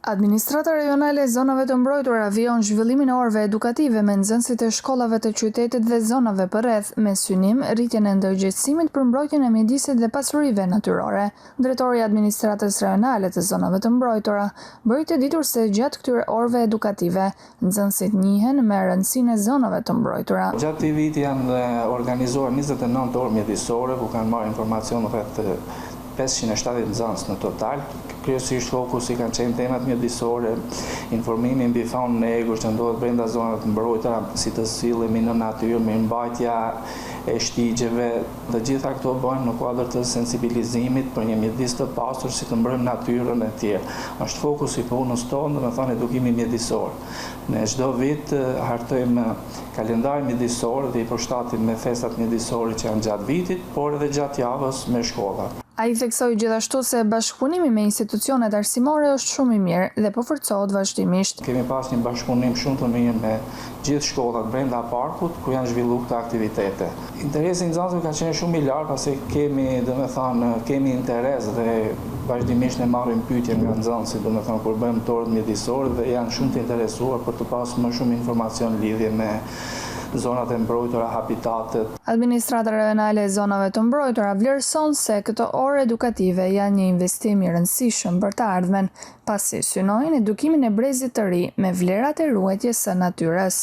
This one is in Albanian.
Administrata Rajonale e Zonave të Mbrojtura vijon zhvillimin e orëve edukative me nxënësit e shkollave të qytetit dhe zonave përreth, me synim rritjen e ndërgjegjësimit për mbrojtjen e mjedisit dhe pasurive natyrore. Drejtori i Administratës Rajonale të Zonave të Mbrojtura bëri të ditur se gjatë këtyre orëve edukative, nxënësit njihen me rëndësinë e zonave të mbrojtura. Gjatë këtij viti janë organizuar 29 orë mjedisore, ku kanë marrë informacion rreth 570 nxënës në total. Kryesisht fokusi kanë qenë temat mjedisore, informimi mbi faunën e egër që ndodhet brenda zonave të mbrojtura, si të sillemi në natyrë, mirëmbajtja e shtigjeve, të gjitha këto bëhen në kuadër të sensibilizimit për një mjedis të pastër, si të mbrojmë natyrën e tjerë. Është fokusi i punës tonë, domethënë edukimi mjedisor. Ne çdo vit hartojmë kalendarin mjedisor dhe i përshtatim me festat mjedisore që janë gjatë vitit, por edhe gjatë javës me shkollat. Ai theksoi gjithashtu se bashkëpunimi me institucionet arsimore është shumë i mirë dhe po forcohet vazhdimisht. Kemi pas një bashkëpunim shumë të mirë me gjithë shkollat brenda parkut ku janë zhvillu këto aktivitete. Interesi i nxënësve ka qenë shumë i lartë pasi kemi, domethënë, kemi interes dhe vazhdimisht ne marrim pyetje nga nxënësit, domethënë kur bëjmë orët mjedisore dhe janë shumë të interesuar për të pas më shumë informacion në lidhje me zonat e mbrojtura, habitatet. Administrata Rajonale e Zonave të Mbrojtura vlerëson se këto orë edukative janë një investim i rëndësishëm për të ardhmen, pasi synojnë edukimin e brezit të ri me vlerat e ruajtjes së natyrës.